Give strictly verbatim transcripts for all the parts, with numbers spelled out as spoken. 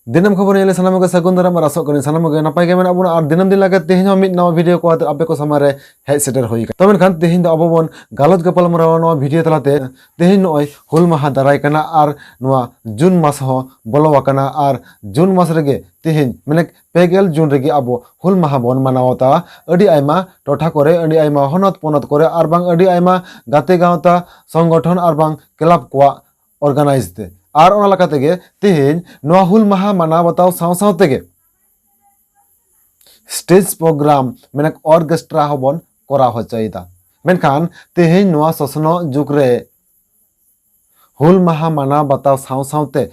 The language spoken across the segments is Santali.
ᱫᱤᱱᱟᱹᱢ ᱠᱷᱚᱵᱚᱨ ᱧᱮᱞ ᱥᱟᱱᱟᱢ ᱠᱚ ᱥᱟᱹᱜᱩᱱ ᱫᱟᱨᱟᱢ ᱟᱨ ᱟᱥᱚᱜ ᱠᱟᱹᱱᱟᱹᱧ ᱥᱟᱱᱟᱢ ᱠᱚᱜᱮ ᱱᱟᱯᱟᱭ ᱜᱮ ᱢᱮᱱᱟᱜ ᱵᱚᱱᱟ᱾ ᱟᱨ ᱫᱤᱱᱟᱹᱢ ᱫᱤᱱ ᱞᱮᱠᱟ ᱛᱮᱦᱮᱧ ᱦᱚᱸ ᱢᱤᱫ ᱱᱟᱣᱟ ᱵᱷᱤᱰᱤᱭᱳ ᱠᱚ ᱟᱛᱮ ᱟᱯᱮ ᱠᱚ ᱥᱟᱢᱟᱝ ᱨᱮ ᱦᱮᱡ ᱥᱮᱴᱮᱨ ᱦᱩᱭ ᱟᱠᱟᱱᱟ᱾ ᱛᱚ ᱢᱮᱱᱠᱷᱟᱱ ᱛᱮᱦᱮᱧ ᱫᱚ ᱟᱵᱚ ᱵᱚᱱ ᱜᱟᱞᱚᱪ ᱜᱟᱯᱟᱞ ᱢᱟᱨᱟᱣᱟ ᱱᱚᱣᱟ ᱵᱷᱤᱰᱤᱭᱳ ᱛᱟᱞᱟᱛᱮ᱾ ᱛᱮᱦᱮᱧ ᱱᱚᱜᱼᱚᱭ ᱦᱩᱞ ᱢᱟᱦᱟ ᱫᱟᱨᱟᱭ ᱠᱟᱱᱟ ᱟᱨ ᱱᱚᱣᱟ ᱡᱩᱱ ᱢᱟᱥ ᱦᱚᱸ ᱵᱚᱞᱚ ᱟᱠᱟᱱᱟ᱾ ᱟᱨ ᱡᱩᱱ ᱢᱟᱥ ᱨᱮᱜᱮ ᱛᱮᱦᱮᱧ ᱢᱟᱱᱮ ᱯᱮ ᱜᱮᱞ ᱡᱩᱱ ᱨᱮᱜᱮ ᱟᱵᱚ ᱦᱩᱞ ᱢᱟᱦᱟ ᱵᱚᱱ ᱢᱟᱱᱟᱣ ᱵᱟᱛᱟᱣᱟ᱾ ᱟᱹᱰᱤ ᱟᱭᱢᱟ ᱴᱚᱴᱷᱟ ᱠᱚᱨᱮ, ᱟᱹᱰᱤ ᱟᱭᱢᱟ ᱦᱚᱱᱚᱛ ᱯᱚᱱᱚᱛ ᱠᱚᱨᱮ ᱟᱨ ᱵᱟᱝ ᱟᱹᱰᱤ ᱟᱭᱢᱟ ᱜᱟᱛᱮ ᱜᱟᱶᱛᱟ, ᱥᱚᱝᱜᱚᱴᱷᱚᱱ ᱟᱨ ᱵᱟᱝ ᱠᱞᱟᱵᱽ ᱠᱚᱣᱟᱜ ᱚᱨᱜᱟᱱᱟᱭᱤᱡᱽ ᱛᱮ᱾ ᱟᱨ ᱚᱱᱟ ᱞᱮᱠᱟ ᱛᱮᱜᱮ ᱛᱮᱦᱮᱧ ᱱᱚᱣᱟ ᱦᱩᱞ ᱢᱟᱦᱟ ᱢᱟᱱᱟᱣ ᱵᱟᱛᱟᱣ ᱥᱟᱶ ᱥᱟᱶ ᱛᱮᱜᱮ ᱥᱴᱮᱡᱽ ᱯᱨᱳᱜᱨᱟᱢ, ᱢᱮᱱᱮ ᱚᱨᱠᱮᱥᱴᱨᱟ ᱦᱚᱸᱵᱚᱱ ᱠᱚᱨᱟᱣ ᱦᱚᱪᱚᱭᱮᱫᱟ᱾ ᱢᱮᱱᱠᱷᱟᱱ ᱛᱮᱦᱮᱧ ᱱᱚᱣᱟ ᱥᱚᱥᱱᱚᱜ ᱡᱩᱜᱽ ᱨᱮ ᱦᱩᱞ ᱢᱟᱦᱟ ᱢᱟᱱᱟᱣ ᱵᱟᱛᱟᱣ ᱥᱟᱶ ᱥᱟᱶᱛᱮ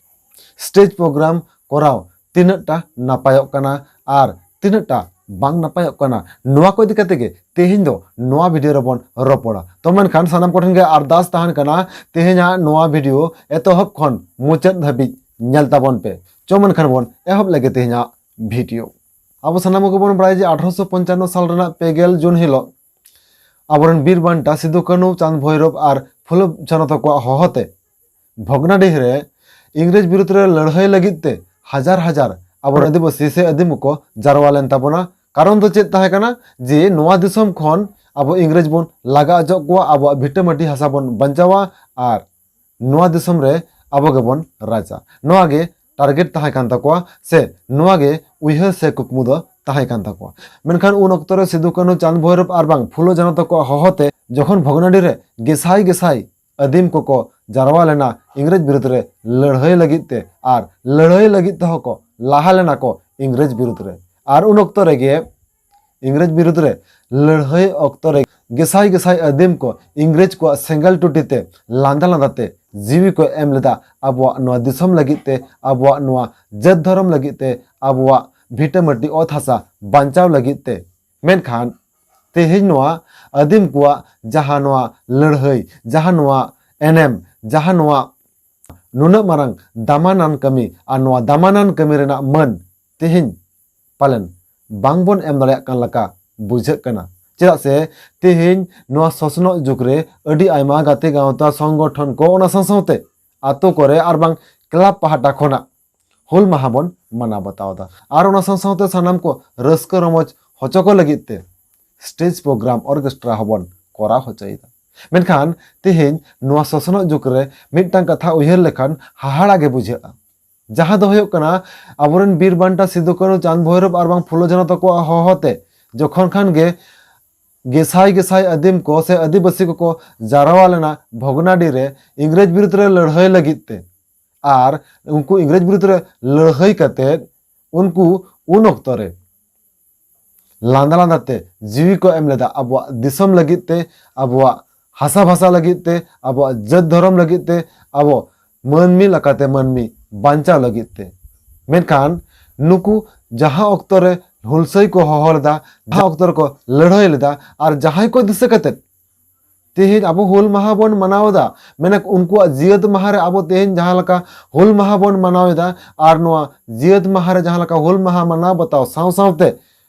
ᱥᱴᱮᱡᱽ ᱯᱨᱳᱜᱨᱟᱢ ᱠᱚᱨᱟᱣ ᱛᱤᱱᱟᱹᱜ ᱴᱟ ᱱᱟᱯᱟᱭᱚᱜ ᱠᱟᱱᱟ ᱟᱨ ᱛᱤᱱᱟᱹᱜ ᱴᱟ ᱵᱟᱝ ᱱᱟᱯᱟᱭᱚᱜ ᱠᱟᱱᱟ, ᱱᱚᱣᱟ ᱠᱚ ᱤᱫᱤ ᱠᱟᱛᱮ ᱜᱮ ᱛᱮᱦᱮᱧ ᱫᱚ ᱱᱚᱣᱟ ᱵᱷᱤᱰᱤᱭᱳ ᱨᱮᱵᱚᱱ ᱨᱚᱯᱚᱲᱟ᱾ ᱛᱚ ᱢᱮᱱᱠᱷᱟᱱ ᱥᱟᱱᱟᱢ ᱠᱚᱴᱷᱮᱱ ᱜᱮ ᱟᱨᱫᱟᱥ ᱛᱟᱦᱮᱱ ᱠᱟᱱᱟ, ᱛᱮᱦᱮᱧᱟᱜ ᱱᱚᱣᱟ ᱵᱷᱤᱰᱤᱭᱳ ᱮᱛᱚᱦᱚᱵ ᱠᱷᱚᱱ ᱢᱩᱪᱟᱹᱫ ᱫᱷᱟᱹᱵᱤᱡ ᱧᱮᱞ ᱛᱟᱵᱚᱱ ᱯᱮ᱾ ᱪᱚ ᱢᱮᱱᱠᱷᱟᱱ ᱵᱚᱱ ᱮᱦᱚᱵ ᱞᱮᱜᱮ ᱛᱮᱦᱮᱧᱟᱜ ᱵᱷᱤᱰᱤᱭᱳ᱾ ᱟᱵᱚ ᱥᱟᱱᱟᱢ ᱠᱚᱜᱮ ᱵᱚᱱ ᱵᱟᱲᱟᱭᱟ ᱡᱮ ᱟᱴᱷᱨᱚᱥᱚ ᱯᱚᱧᱪᱟᱱᱱᱚ ᱥᱟᱞ ᱨᱮᱱᱟᱜ ᱯᱮ ᱜᱮᱞ ᱡᱩᱱ ᱦᱤᱞᱳᱜ ᱟᱵᱚᱨᱮᱱ ᱵᱤᱨ ᱵᱟᱱᱴᱟ ᱥᱤᱫᱩ, ᱠᱟᱹᱱᱦᱩ, ᱪᱟᱸᱫᱽ, ᱵᱷᱳᱭᱨᱳᱵ ᱟᱨ ᱯᱷᱩᱞᱳ ᱡᱷᱟᱱᱚ ᱛᱟᱠᱚᱣᱟᱜ ᱦᱚᱦᱚ ᱛᱮ ᱵᱷᱚᱜᱽᱱᱟᱰᱤᱦᱤ ᱨᱮ ᱤᱝᱨᱮᱡᱽ ᱵᱤᱨᱩᱫᱽ ᱨᱮ ᱞᱟᱹᱲᱦᱟᱹᱭ ᱞᱟᱹᱜᱤᱫ ᱛᱮ ᱦᱟᱡᱟᱨ ᱦᱟᱡᱟᱨ ᱟᱵᱚᱨᱮᱱ ᱟᱹᱫᱤᱵᱟᱹᱥᱤ ᱥᱮ ᱟᱹᱫᱤᱢ ᱠᱚ ᱡᱟᱨᱣᱟ ᱞᱮᱱ ᱛᱟᱵᱚᱱᱟ᱾ ᱠᱟᱨᱚᱱ ᱫᱚ ᱪᱮᱫ ᱛᱟᱦᱮᱸ ᱠᱟᱱᱟ? ᱡᱮ ᱱᱚᱣᱟ ᱫᱤᱥᱚᱢ ᱠᱷᱚᱱ ᱟᱵᱚ ᱤᱝᱨᱮᱡᱽ ᱵᱚᱱ ᱞᱟᱜᱟ ᱚᱪᱚᱜ ᱠᱚᱣᱟ, ᱟᱵᱚᱣᱟᱜ ᱵᱷᱤᱴᱟᱹ ᱢᱟᱹᱴᱤ ᱦᱟᱥᱟ ᱵᱚᱱ ᱵᱟᱧᱪᱟᱣᱟ ᱟᱨ ᱱᱚᱣᱟ ᱫᱤᱥᱚᱢ ᱨᱮ ᱟᱵᱚ ᱜᱮᱵᱚᱱ ᱨᱟᱡᱟ᱾ ᱱᱚᱣᱟ ᱜᱮ ᱴᱟᱨᱜᱮᱴ ᱛᱟᱦᱮᱸ ᱠᱟᱱ ᱛᱟᱠᱚᱣᱟ ᱥᱮ ᱱᱚᱣᱟ ᱜᱮ ᱩᱭᱦᱟᱹᱨ ᱥᱮ ᱠᱩᱠᱢᱩ ᱫᱚ ᱛᱟᱦᱮᱸ ᱠᱟᱱ ᱛᱟᱠᱚᱣᱟ᱾ ᱢᱮᱱᱠᱷᱟᱱ ᱩᱱ ᱚᱠᱛᱚ ᱨᱮ ᱥᱤᱫᱩ, ᱠᱟᱹᱱᱦᱩ, ᱪᱟᱸᱫᱽ, ᱵᱷᱳᱭᱨᱳᱵ ᱟᱨ ᱵᱟᱝ ᱯᱷᱩᱞᱳ, ᱡᱷᱟᱱᱚ ᱛᱟᱠᱚᱣᱟᱜ ᱦᱚᱦᱚ ᱛᱮ ᱡᱚᱠᱷᱚᱱ ᱵᱷᱚᱜᱽᱱᱟᱰᱤ ᱨᱮ ᱜᱮᱥᱟᱭ ᱜᱮᱥᱟᱭ ᱟᱹᱫᱤᱢ ᱠᱚᱠᱚ ᱡᱟᱨᱣᱟ ᱞᱮᱱᱟ ᱤᱝᱨᱮᱡᱽ ᱵᱤᱨᱩᱫᱽ ᱨᱮ ᱞᱟᱹᱲᱦᱟᱹᱭ ᱞᱟᱹᱜᱤᱫ ᱛᱮ, ᱟᱨ ᱞᱟᱹᱲᱦᱟᱹᱭ ᱞᱟᱹᱜᱤᱫ ᱛᱮᱦᱚᱸ ᱠᱚ ᱞᱟᱦᱟ ᱞᱮᱱᱟ ᱠᱚ ᱤᱝᱨᱮᱡᱽ ᱵᱤᱨᱩᱫᱽ ᱨᱮ᱾ ᱟᱨ ᱩᱱ ᱚᱠᱛᱚ ᱨᱮᱜᱮ ᱤᱝᱨᱮᱡᱽ ᱵᱤᱨᱩᱫᱽ ᱨᱮ ᱞᱟᱹᱲᱦᱟᱹᱭ ᱚᱠᱛᱚ ᱨᱮ ᱜᱮᱥᱟᱭ ᱜᱮᱥᱟᱭ ᱟᱹᱫᱤᱢ ᱠᱚ ᱤᱝᱨᱮᱡᱽ ᱠᱚᱣᱟᱜ ᱥᱮᱸᱜᱮᱞ ᱴᱩᱴᱤ ᱛᱮ ᱞᱟᱸᱫᱟ ᱞᱟᱸᱫᱟ ᱛᱮ ᱡᱤᱣᱤ ᱠᱚ ᱮᱢ ᱞᱮᱫᱟ ᱟᱵᱚᱣᱟᱜ ᱱᱚᱣᱟ ᱫᱤᱥᱚᱢ ᱞᱟᱹᱜᱤᱫ ᱛᱮ, ᱟᱵᱚᱣᱟᱜ ᱱᱚᱣᱟ ᱡᱟᱹᱛ ᱫᱷᱚᱨᱚᱢ ᱞᱟᱹᱜᱤᱫ ᱛᱮ, ᱟᱵᱚᱣᱟᱜ ᱵᱷᱤᱴᱟᱹ ᱢᱟᱹᱴᱤ ᱚᱛ ᱦᱟᱥᱟ ᱵᱟᱧᱪᱟᱣ ᱞᱟᱹᱜᱤᱫ ᱛᱮ᱾ ᱢᱮᱱᱠᱷᱟᱱ ᱛᱮᱦᱮᱧ ᱱᱚᱣᱟ ᱟᱹᱫᱤᱢ ᱠᱚᱣᱟᱜ ᱡᱟᱦᱟᱸ ᱱᱚᱣᱟ ᱞᱟᱹᱲᱦᱟᱹᱭ, ᱡᱟᱦᱟᱸ ᱱᱚᱣᱟ ᱮᱱᱮᱢ, ᱡᱟᱦᱟᱸ ᱱᱚᱣᱟ ᱱᱩᱱᱟᱹᱜ ᱢᱟᱨᱟᱝ ᱫᱟᱢᱟᱱᱟᱱ ᱠᱟᱹᱢᱤ ᱟᱨ ᱱᱚᱣᱟ ᱫᱟᱢᱟᱱᱟᱱ ᱠᱟᱹᱢᱤ ᱨᱮᱱᱟᱜ ᱢᱟᱹᱱ ᱛᱮᱦᱮᱧ ᱯᱟᱞᱮᱱ ᱵᱟᱝᱵᱚᱱ ᱮᱢ ᱫᱟᱲᱮᱭᱟᱜ ᱠᱟᱱ ᱞᱮᱠᱟ ᱵᱩᱡᱷᱟᱹᱜ ᱠᱟᱱᱟ᱾ ᱪᱮᱫᱟᱜ ᱥᱮ ᱛᱮᱦᱮᱧ ᱱᱚᱣᱟ ᱥᱚᱥᱱᱚᱜ ᱡᱩᱜᱽ ᱨᱮ ᱟᱹᱰᱤ ᱟᱭᱢᱟ ᱜᱟᱛᱮ ᱜᱟᱶᱛᱟ, ᱥᱚᱝᱜᱚᱴᱷᱚᱱ ᱠᱚ, ᱚᱱᱟ ᱥᱟᱶ ᱥᱟᱶᱛᱮ ᱟᱛᱳ ᱠᱚᱨᱮ ᱟᱨ ᱵᱟᱝ ᱠᱞᱟᱵᱽ ᱯᱟᱦᱴᱟ ᱠᱷᱚᱱᱟᱜ ᱦᱩᱞ ᱢᱟᱦᱟ ᱵᱚᱱ ᱢᱟᱱᱟᱣ ᱵᱟᱛᱟᱣ ᱮᱫᱟ᱾ ᱟᱨ ᱚᱱᱟ ᱥᱟᱶ ᱥᱟᱶᱛᱮ ᱥᱟᱱᱟᱢ ᱠᱚ ᱨᱟᱹᱥᱠᱟᱹ ᱨᱚᱢᱚᱡᱽ ᱦᱚᱪᱚ ᱠᱚ ᱞᱟᱹᱜᱤᱫ ᱛᱮ stage program, orchestra ᱦᱚᱸᱵᱚᱱ ᱠᱚᱨᱟᱣ ᱦᱚᱪᱚᱭᱮᱫᱟ᱾ ᱢᱮᱱᱠᱷᱟᱱ ᱛᱮᱦᱮᱧ ᱱᱚᱣᱟ ᱥᱚᱥᱱᱚᱜ ᱡᱩᱜᱽ ᱨᱮ ᱢᱤᱫᱴᱟᱝ ᱠᱟᱛᱷᱟ ᱩᱭᱦᱟᱹᱨ ᱞᱮᱠᱷᱟᱱ ᱦᱟᱦᱟᱲᱟ ᱜᱮ ᱵᱩᱡᱷᱟᱹᱜᱼᱟ, ᱡᱟᱦᱟᱸ ᱫᱚ ᱦᱩᱭᱩᱜ ᱠᱟᱱᱟ ᱟᱵᱚᱨᱮᱱ ᱵᱤᱨ ᱵᱟᱱᱴᱟ ᱥᱤᱫᱩ ᱠᱟᱹᱱᱦᱩ ᱪᱟᱸᱫ ᱵᱷᱳᱭᱨᱚᱵ ᱟᱨ ᱵᱟᱝ ᱯᱷᱩᱞᱳ ᱡᱷᱟᱱᱚ ᱛᱟᱠᱚᱣᱟᱜ ᱦᱚᱦᱚ ᱛᱮ ᱡᱚᱠᱷᱚᱱ ᱠᱷᱟᱱ ᱜᱮ ᱜᱮᱥᱟᱭ ᱜᱮᱥᱟᱭ ᱟᱹᱫᱤᱢ ᱠᱚ ᱥᱮ ᱟᱹᱫᱤᱵᱟᱹᱥᱤ ᱠᱚᱠᱚ ᱡᱟᱨᱣᱟ ᱞᱮᱱᱟ ᱵᱷᱚᱜᱽᱱᱟᱰᱤ ᱨᱮ ᱤᱝᱨᱮᱡᱽ ᱵᱤᱨᱩᱫᱽ ᱨᱮ ᱞᱟᱹᱲᱦᱟᱹᱭ ᱞᱟᱹᱜᱤᱫ ᱛᱮ᱾ ᱟᱨ ᱩᱱᱠᱩ ᱤᱝᱨᱮᱡᱽ ᱵᱤᱨᱩᱫᱽ ᱨᱮ ᱞᱟᱹᱲᱦᱟᱹᱭ ᱠᱟᱛᱮ ᱩᱱᱠᱩ ᱩᱱ ᱚᱠᱛᱚ ᱨᱮ ᱞᱟᱸᱫᱟ ᱞᱟᱸᱫᱟ ᱛᱮ ᱡᱤᱣᱤ ᱠᱚ ᱮᱢ ᱞᱮᱫᱟ ᱟᱵᱚᱣᱟᱜ ᱫᱤᱥᱚᱢ ᱞᱟᱹᱜᱤᱫ ᱛᱮ, ᱟᱵᱚᱣᱟᱜ ᱦᱟᱥᱟ ᱵᱷᱟᱥᱟ ᱞᱟᱹᱜᱤᱫ ᱛᱮ, ᱟᱵᱚᱣᱟᱜ ᱡᱟᱹᱛ ᱫᱷᱚᱨᱚᱢ ᱞᱟᱹᱜᱤᱫ ᱛᱮ, ᱟᱵᱚ ᱢᱟᱹᱱᱢᱤ ᱞᱮᱠᱟᱛᱮ ᱢᱟᱹᱱᱢᱤ ᱵᱟᱧᱪᱟᱣ ᱞᱟᱹᱜᱤᱫ ᱛᱮ᱾ ᱢᱮᱱᱠᱷᱟᱱ ᱱᱩᱠᱩ ᱡᱟᱦᱟᱸ ᱚᱠᱛᱚ ᱨᱮ ᱦᱩᱞᱥᱟᱹᱭ ᱠᱚ ᱦᱚᱦᱚ ᱞᱮᱫᱟ, ᱡᱟᱦᱟᱸ ᱚᱠᱛᱚ ᱨᱮᱠᱚ ᱞᱟᱹᱲᱦᱟᱹᱭ ᱞᱮᱫᱟ, ᱟᱨ ᱡᱟᱦᱟᱸᱭ ᱠᱚ ᱫᱤᱥᱟᱹ ᱠᱟᱛᱮ ᱛᱮᱦᱮᱧ ᱟᱵᱚ ᱦᱩᱞ ᱢᱟᱦᱟ ᱵᱚᱱ ᱢᱟᱱᱟᱣ ᱮᱫᱟ, ᱢᱮᱱᱮᱠ ᱩᱱᱠᱩᱣᱟᱜ ᱡᱤᱭᱟᱹᱫ ᱢᱟᱦᱟ ᱨᱮ ᱟᱵᱚ ᱛᱮᱦᱮᱧ ᱡᱟᱦᱟᱸ ᱞᱮᱠᱟ ᱦᱩᱞ ᱢᱟᱦᱟ ᱵᱚᱱ ᱢᱟᱱᱟᱣ ᱮᱫᱟ, ᱟᱨ ᱱᱚᱣᱟ ᱡᱤᱭᱟᱹᱫ ᱢᱟᱦᱟ ᱨᱮ ᱡᱟᱦᱟᱸ ᱞᱮᱠᱟ ᱦᱩᱞ ᱢᱟᱦᱟ ᱢᱟᱱᱟᱣ ᱵᱟᱛᱟᱣ ᱥᱟᱶ ᱥᱟᱶᱛᱮ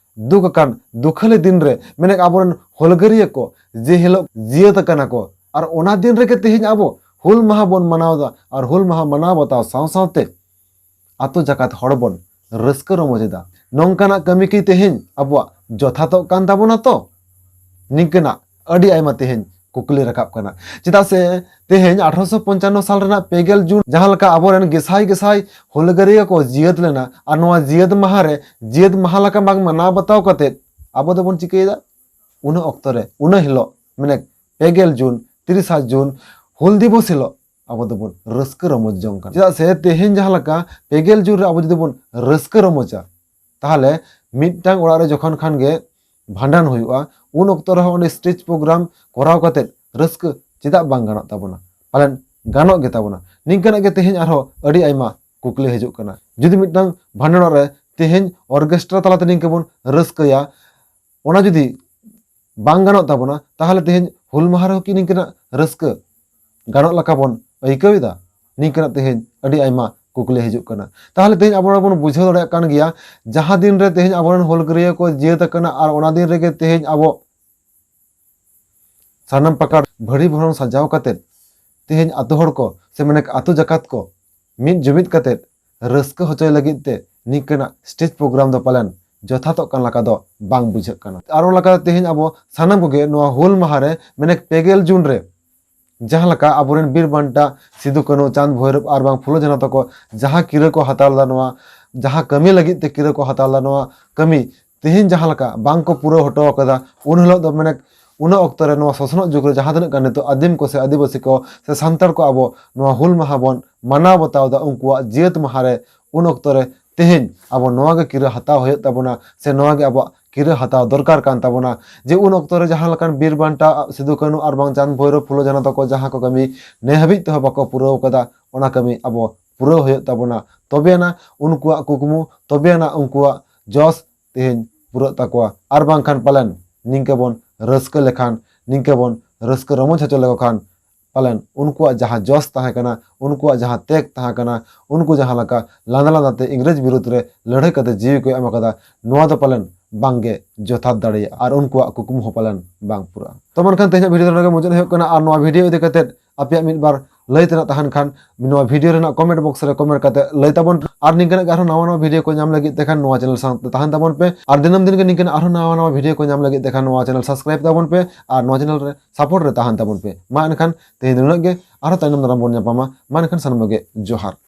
ᱫᱩᱠ ᱟᱠᱟᱱ ᱫᱩᱠᱷᱟᱹᱞᱤ ᱫᱤᱱ ᱨᱮ ᱢᱮᱱᱮᱠ ᱟᱵᱚᱨᱮᱱ ᱦᱩᱞᱜᱟᱹᱨᱤᱭᱟᱹ ᱠᱚ ᱡᱮ ᱦᱤᱞᱳᱜ ᱡᱤᱭᱟᱹᱫ ᱟᱠᱟᱱᱟ ᱠᱚ, ᱟᱨ ᱚᱱᱟ ᱫᱤᱱ ᱨᱮᱜᱮ ᱛᱮᱦᱮᱧ ᱟᱵᱚ ᱦᱩᱞ ᱢᱟᱦᱟ ᱵᱚᱱ ᱢᱟᱱᱟᱣ ᱮᱫᱟ, ᱟᱨ ᱦᱩᱞ ᱢᱟᱦᱟ ᱢᱟᱱᱟᱣ ᱵᱟᱛᱟᱣ ᱥᱟᱶ ᱥᱟᱶᱛᱮ ᱟᱛᱳ ᱡᱟᱠᱟᱛ ᱦᱚᱲ ᱵᱚᱱ ᱨᱟᱹᱥᱠᱟᱹ ᱨᱚᱢᱚᱡᱽ ᱮᱫᱟ᱾ ᱱᱚᱝᱠᱟᱱᱟᱜ ᱠᱟᱹᱢᱤ ᱠᱤ ᱛᱮᱦᱮᱧ ᱟᱵᱚᱣᱟᱜ ᱡᱚᱛᱷᱟᱛᱚᱜ ᱠᱟᱱ ᱛᱟᱵᱚᱱᱟ ᱛᱚ? ᱱᱤᱝᱠᱟᱹᱱᱟᱜ ᱟᱹᱰᱤ ᱟᱭᱢᱟ ᱛᱮᱦᱮᱧ ᱠᱩᱠᱞᱤ ᱨᱟᱠᱟᱵ ᱠᱟᱱᱟ᱾ ᱪᱮᱫᱟᱜ ᱥᱮ ᱛᱮᱦᱮᱧ ᱟᱴᱷᱨᱚᱥᱚ ᱯᱚᱧᱪᱟᱱᱱᱚ ᱥᱟᱞ ᱨᱮᱱᱟᱜ ᱯᱮ ᱜᱮᱞ ᱡᱩᱱ ᱡᱟᱦᱟᱸ ᱞᱮᱠᱟ ᱟᱵᱚᱨᱮᱱ ᱜᱮᱥᱟᱭ ᱜᱮᱥᱟᱭ ᱦᱩᱞᱜᱟᱹᱨᱤᱭᱟᱹ ᱠᱚ ᱡᱤᱭᱟᱹᱫ ᱞᱮᱱᱟ, ᱟᱨ ᱱᱚᱣᱟ ᱡᱤᱭᱟᱹᱫ ᱢᱟᱦᱟ ᱨᱮ ᱡᱤᱭᱟᱹᱫ ᱢᱟᱦᱟ ᱞᱮᱠᱟ ᱵᱟᱝ ᱢᱟᱱᱟᱣ ᱵᱟᱛᱟᱣ ᱠᱟᱛᱮ ᱟᱵᱚ ᱫᱚᱵᱚᱱ ᱪᱤᱠᱟᱹᱭᱮᱫᱟ? ᱩᱱᱟᱹᱜ ᱚᱠᱛᱚ ᱨᱮ, ᱩᱱᱟᱹᱜ ᱦᱤᱞᱳᱜ, ᱢᱟᱱᱮ ᱯᱮ ᱜᱮᱞ ᱡᱩᱱ, ᱛᱤᱨᱤᱥᱟ ᱡᱩᱱ, ᱦᱩᱞ ᱫᱤᱵᱚᱥ ᱦᱤᱞᱳᱜ ᱟᱵᱚ ᱫᱚᱵᱚᱱ ᱨᱟᱹᱥᱠᱟᱹ ᱨᱚᱢᱚᱡᱽ ᱡᱚᱝ ᱠᱟᱱᱟ᱾ ᱪᱮᱫᱟᱜ ᱥᱮ ᱛᱮᱦᱮᱧ ᱡᱟᱦᱟᱸ ᱞᱮᱠᱟ ᱯᱮ ᱜᱮᱞ ᱡᱩᱱ ᱨᱮ ᱟᱵᱚ ᱡᱩᱫᱤ ᱵᱚᱱ ᱨᱟᱹᱥᱠᱟᱹ ᱨᱚᱢᱚᱡᱟ, ᱛᱟᱦᱚᱞᱮ ᱢᱤᱫᱴᱟᱝ ᱚᱲᱟᱜ ᱨᱮ ᱡᱚᱠᱷᱚᱱ ᱠᱷᱟᱱ ᱜᱮ ᱵᱷᱟᱸᱰᱟᱱ ᱦᱩᱭᱩᱜᱼᱟ, ᱩᱱ ᱚᱠᱛᱚ ᱨᱮᱦᱚᱸ ᱚᱸᱰᱮ stage program ᱠᱚᱨᱟᱣ ᱠᱟᱛᱮ ᱨᱟᱹᱥᱠᱟᱹ ᱪᱮᱫᱟᱜ ᱵᱟᱝ ᱜᱟᱱᱚᱜ ᱛᱟᱵᱚᱱᱟ? ᱯᱟᱞᱮᱱ ᱜᱟᱱᱚᱜ ᱜᱮ ᱛᱟᱵᱚᱱᱟ᱾ ᱱᱤᱝᱠᱟᱹᱱᱟᱜ ᱜᱮ ᱛᱮᱦᱮᱧ ᱟᱨᱦᱚᱸ ᱟᱹᱰᱤ ᱟᱭᱢᱟ ᱠᱩᱠᱞᱤ ᱦᱤᱡᱩᱜ ᱠᱟᱱᱟ᱾ ᱡᱩᱫᱤ ᱢᱤᱫᱴᱟᱝ ᱵᱷᱟᱸᱰᱟᱱ ᱚᱲᱟᱜ ᱨᱮ ᱛᱮᱦᱮᱧ orchestra ᱛᱟᱞᱟᱛᱮ ᱱᱤᱝᱠᱟᱹ ᱵᱚᱱ ᱨᱟᱹᱥᱠᱟᱹᱭᱟ, ᱚᱱᱟ ᱡᱩᱫᱤ ᱵᱟᱝ ᱜᱟᱱᱚᱜ ᱛᱟᱵᱚᱱᱟ, ᱛᱟᱦᱚᱞᱮ ᱛᱮᱦᱮᱧ ᱦᱩᱞ ᱢᱟᱦᱟ ᱨᱮᱦᱚᱸ ᱠᱤ ᱱᱤᱝᱠᱟᱹᱱᱟᱜ ᱨᱟᱹᱥᱠᱟᱹ ᱜᱟᱱᱚᱜ ᱞᱮᱠᱟ ᱵᱚᱱ ᱟᱹᱭᱠᱟᱹᱣ ᱮᱫᱟ? ᱱᱤᱝᱠᱟᱹᱱᱟᱜ ᱛᱮᱦᱮᱧ ᱟᱹᱰᱤ ᱟᱭᱢᱟ ᱠᱩᱠᱞᱤ ᱦᱤᱡᱩᱜ ᱠᱟᱱᱟ᱾ ᱛᱟᱦᱚᱞᱮ ᱛᱮᱦᱮᱧ ᱟᱵᱚ ᱵᱚᱱ ᱵᱩᱡᱷᱟᱹᱣ ᱫᱟᱲᱮᱭᱟᱜ ᱠᱟᱱ ᱜᱮᱭᱟ, ᱡᱟᱦᱟᱸ ᱫᱤᱱ ᱨᱮ ᱛᱮᱦᱮᱧ ᱟᱵᱚᱨᱮᱱ ᱦᱩᱞᱜᱟᱹᱨᱤᱭᱟᱹ ᱠᱚ ᱡᱤᱭᱟᱹᱫ ᱟᱠᱟᱱᱟ ᱟᱨ ᱚᱱᱟ ᱫᱤᱱ ᱨᱮᱜᱮ ᱛᱮᱦᱮᱧ ᱟᱵᱚ ᱥᱟᱱᱟᱢ ᱯᱟᱠᱟᱲ ᱵᱷᱟᱹᱲᱤ ᱵᱷᱚᱨᱚᱱ ᱥᱟᱡᱟᱣ ᱠᱟᱛᱮᱫ ᱛᱮᱦᱮᱧ ᱟᱛᱳ ᱦᱚᱲ ᱠᱚ ᱥᱮ ᱢᱟᱱᱮ ᱟᱛᱳ ᱡᱟᱠᱟᱛ ᱠᱚ ᱢᱤᱫ ᱡᱩᱢᱤᱫ ᱠᱟᱛᱮᱫ ᱨᱟᱹᱥᱠᱟᱹ ᱦᱚᱪᱚᱭ ᱞᱟᱹᱜᱤᱫ ᱛᱮ ᱱᱤᱝᱠᱟᱹᱱᱟᱜ ᱥᱴᱮᱡᱽ ᱯᱨᱳᱜᱨᱟᱢ ᱫᱚ ᱯᱟᱞᱮᱱ ᱡᱚᱛᱷᱟᱛᱚᱜ ᱠᱟᱱ ᱞᱮᱠᱟ ᱫᱚ ᱵᱟᱝ ᱵᱩᱡᱷᱟᱹᱜ ᱠᱟᱱᱟ᱾ ᱟᱨ ᱚᱱᱟ ᱞᱮᱠᱟᱛᱮ ᱛᱮᱦᱮᱧ ᱟᱵᱚ ᱥᱟᱱᱟᱢ ᱠᱚᱜᱮ ᱱᱚᱣᱟ ᱦᱩᱞ ᱢᱟᱦᱟ ᱨᱮ, ᱢᱮᱱᱮᱠ ᱯᱮ ᱜᱮᱞ ᱡᱩᱱ ᱨᱮ, ᱡᱟᱦᱟᱸ ᱞᱮᱠᱟ ᱟᱵᱚᱨᱮᱱ ᱵᱤᱨ ᱵᱟᱱᱴᱟ ᱥᱤᱫᱩ ᱠᱟᱹᱱᱦᱩ, ᱪᱟᱸᱫᱽ ᱵᱷᱳᱭᱨᱚᱵ ᱟᱨ ᱵᱟᱝ ᱯᱷᱩᱞᱳ ᱡᱷᱟᱱᱚ ᱛᱟᱠᱚ ᱡᱟᱦᱟᱸ ᱠᱤᱨᱟᱹ ᱠᱚ ᱦᱟᱛᱟᱣ ᱞᱮᱫᱟ, ᱱᱚᱣᱟ ᱡᱟᱦᱟᱸ ᱠᱟᱹᱢᱤ ᱞᱟᱹᱜᱤᱫ ᱛᱮ ᱠᱤᱨᱟᱹ ᱠᱚ ᱦᱟᱛᱟᱣ ᱞᱮᱫᱟ, ᱱᱚᱣᱟ ᱠᱟᱹᱢᱤ ᱛᱮᱦᱮᱧ ᱡᱟᱦᱟᱸ ᱞᱮᱠᱟ ᱵᱟᱝ ᱠᱚ ᱯᱩᱨᱟᱹᱣ ᱦᱚᱴᱚ ᱟᱠᱟᱫᱟ, ᱩᱱ ᱦᱤᱞᱳᱜ ᱫᱚ ᱢᱮᱱᱮᱠ ᱩᱱᱟᱹᱜ ᱚᱠᱛᱚ ᱨᱮ ᱱᱚᱣᱟ ᱥᱚᱥᱱᱚᱜ ᱡᱩᱜᱽ ᱨᱮ ᱡᱟᱦᱟᱸ ᱛᱤᱱᱟᱹᱜ ᱜᱟᱱ ᱱᱤᱛᱚᱜ ᱟᱹᱫᱤᱢ ᱠᱚ ᱥᱮ ᱟᱹᱫᱤᱵᱟᱹᱥᱤ ᱠᱚ ᱥᱮ ᱥᱟᱱᱛᱟᱲ ᱠᱚ ᱟᱵᱚ ᱱᱚᱣᱟ ᱦᱩᱞ ᱢᱟᱦᱟ ᱵᱚᱱ ᱢᱟᱱᱟᱣ ᱵᱟᱛᱟᱣ ᱮᱫᱟ, ᱩᱱᱠᱩᱣᱟᱜ ᱡᱤᱭᱟᱹᱛ ᱢᱟᱦᱟ ᱨᱮ, ᱩᱱ ᱚᱠᱛᱚ ᱨᱮ ᱛᱮᱦᱮᱧ ᱟᱵᱚ ᱱᱚᱣᱟ ᱜᱮ ᱠᱤᱨᱟᱹ ᱦᱟᱛᱟᱣ ᱦᱩᱭᱩᱜ ᱛᱟᱵᱚᱱᱟ, ᱥᱮ ᱱᱚᱣᱟ ᱜᱮ ᱟᱵᱚᱣᱟᱜ ᱠᱤᱨᱟᱹ ᱦᱟᱛᱟᱣ ᱫᱚᱨᱠᱟᱨ ᱠᱟᱱ ᱛᱟᱵᱚᱱᱟ, ᱡᱮ ᱩᱱ ᱚᱠᱛᱚ ᱨᱮ ᱡᱟᱦᱟᱸ ᱞᱮᱠᱟᱱ ᱵᱤᱨ ᱵᱟᱱᱴᱟ ᱥᱤᱫᱩ ᱠᱟᱹᱱᱦᱩ ᱟᱨ ᱵᱟᱝ ᱪᱟᱸᱫᱽ ᱵᱷᱳᱭᱨᱳᱵ ᱯᱷᱩᱞᱳ ᱡᱷᱟᱱᱚ ᱛᱟᱠᱚ ᱡᱟᱦᱟᱸ ᱠᱚ ᱠᱟᱹᱢᱤ ᱱᱮ ᱦᱟᱹᱵᱤᱡ ᱛᱮᱦᱚᱸ ᱵᱟᱠᱚ ᱯᱩᱨᱟᱹᱣ ᱠᱟᱫᱟ, ᱚᱱᱟ ᱠᱟᱹᱢᱤ ᱟᱵᱚ ᱯᱩᱨᱟᱹᱣ ᱦᱩᱭᱩᱜ ᱛᱟᱵᱚᱱᱟ᱾ ᱛᱚᱵᱮ ᱟᱱᱟ ᱩᱱᱠᱩᱣᱟᱜ ᱠᱩᱠᱢᱩ, ᱛᱚᱵᱮ ᱟᱱᱟ ᱩᱱᱠᱩᱣᱟᱜ ᱡᱚᱥ ᱛᱮᱦᱮᱧ ᱯᱩᱨᱟᱹᱜ ᱛᱟᱠᱚᱣᱟ᱾ ᱟᱨ ᱵᱟᱝᱠᱷᱟᱱ ᱯᱟᱞᱮᱱ ᱱᱤᱝᱠᱟᱹ ᱵᱚᱱ ᱨᱟᱹᱥᱠᱟᱹ ᱞᱮᱠᱷᱟᱱ, ᱱᱤᱝᱠᱟᱹ ᱵᱚᱱ ᱨᱟᱹᱥᱠᱟᱹ ᱨᱚᱢᱚᱡᱽ ᱦᱚᱪᱚ ᱞᱮᱠᱚ ᱠᱷᱟᱱ, ᱯᱟᱞᱮᱱ ᱩᱱᱠᱩᱣᱟᱜ ᱡᱟᱦᱟᱸ ᱡᱚᱥ ᱛᱟᱦᱮᱸ ᱠᱟᱱᱟ, ᱩᱱᱠᱩᱣᱟᱜ ᱡᱟᱦᱟᱸ ᱛᱮᱜ ᱛᱟᱦᱮᱸ ᱠᱟᱱᱟ, ᱩᱱᱠᱩ ᱡᱟᱦᱟᱸ ᱞᱮᱠᱟ ᱞᱟᱸᱫᱟ ᱞᱟᱸᱫᱟ ᱛᱮ ᱤᱝᱨᱮᱡᱽ ᱵᱤᱨᱩᱫᱽ ᱨᱮ ᱞᱟᱹᱲᱦᱟᱹᱭ ᱠᱟᱛᱮ ᱡᱤᱣᱤ ᱠᱚ ᱮᱢ ᱟᱠᱟᱫᱟ, ᱱᱚᱣᱟ ᱫᱚ ᱯᱟᱞᱮᱱ ᱵᱟᱝᱜᱮ ᱡᱚᱛᱷᱟᱛ ᱫᱟᱲᱮᱭᱟᱜᱼᱟ ᱟᱨ ᱩᱱᱠᱩᱣᱟᱜ ᱠᱩᱠᱢᱩ ᱦᱚᱸ ᱯᱟᱞᱮᱱ ᱵᱟᱝ ᱯᱩᱨᱟᱹᱜᱼᱟ᱾ ᱛᱚ ᱢᱮᱱᱠᱷᱟᱱ ᱛᱮᱦᱮᱧᱟᱜ ᱵᱷᱤᱰᱤᱭᱳ ᱫᱚ ᱱᱚᱰᱮ ᱜᱮ ᱢᱩᱪᱟᱹᱫ ᱦᱩᱭᱩᱜ ᱠᱟᱱᱟ᱾ ᱟᱨ ᱱᱚᱣᱟ ᱵᱷᱤᱰᱤᱭᱳ ᱤᱫᱤ ᱠᱟᱛᱮ ᱟᱯᱮᱭᱟᱜ ᱢᱤᱫ ᱵᱟᱨ ᱞᱟᱹᱭ ᱛᱮᱱᱟᱜ ᱛᱟᱦᱮᱱ ᱠᱷᱟᱱ, ᱱᱚᱣᱟ ᱵᱷᱤᱰᱤᱭᱳ ᱨᱮᱱᱟᱜ ᱠᱚᱢᱮᱱᱴ ᱵᱚᱠᱥ ᱨᱮ ᱠᱚᱢᱮᱱᱴ ᱠᱟᱛᱮ ᱞᱟᱹᱭ ᱛᱟᱵᱚᱱ ᱯᱮ᱾ ᱟᱨ ᱱᱤᱝᱠᱟᱹᱱᱟᱜ ᱜᱮ ᱟᱨᱦᱚᱸ ᱱᱟᱣᱟ ᱱᱟᱣᱟ ᱵᱷᱤᱰᱤᱭᱳ ᱠᱚ ᱧᱟᱢ ᱞᱟᱹᱜᱤᱫ ᱛᱮ ᱠᱷᱟᱱ ᱱᱚᱣᱟ ᱪᱮᱱᱮᱞ ᱥᱟᱶᱛᱮ ᱛᱟᱦᱮᱱ ᱛᱟᱵᱚᱱ ᱯᱮ᱾ ᱟᱨ ᱫᱤᱱᱟᱹᱢ ᱫᱤᱱ ᱜᱮ ᱱᱤᱝᱠᱟᱹᱱᱟᱜ ᱟᱨᱦᱚᱸ ᱱᱟᱣᱟ ᱱᱟᱣᱟ ᱵᱷᱤᱰᱤᱭᱳ ᱠᱚ ᱧᱟᱢ ᱞᱟᱹᱜᱤᱫ ᱛᱮ ᱠᱷᱟᱱ ᱱᱚᱣᱟ ᱪᱮᱱᱮᱞ ᱥᱟᱵᱥᱠᱨᱟᱭᱤᱵ ᱛᱟᱵᱚᱱ ᱯᱮ ᱟᱨ ᱱᱚᱣᱟ ᱪᱮᱱᱮᱞ ᱨᱮ ᱥᱟᱯᱳᱨᱴ ᱨᱮ ᱛᱟᱦᱮᱱ ᱛᱟᱵᱚᱱ ᱯᱮ᱾ ᱢᱟ ᱮᱱᱠᱷᱟᱱ ᱛᱮᱦᱮᱧ ᱫᱚ ᱱᱩᱱᱟᱹᱜ ᱜᱮ, ᱟᱨᱦᱚᱸ ᱛᱟᱭᱱᱚᱢ ᱫᱟᱨᱟᱢ ᱵᱚᱱ ᱧᱟᱯᱟᱢᱟ᱾ ᱢᱟ ᱮᱱᱠᱷᱟᱱ ᱥᱟᱱᱟᱢ ᱠᱚᱜᱮ ᱡᱚᱦᱟᱨ᱾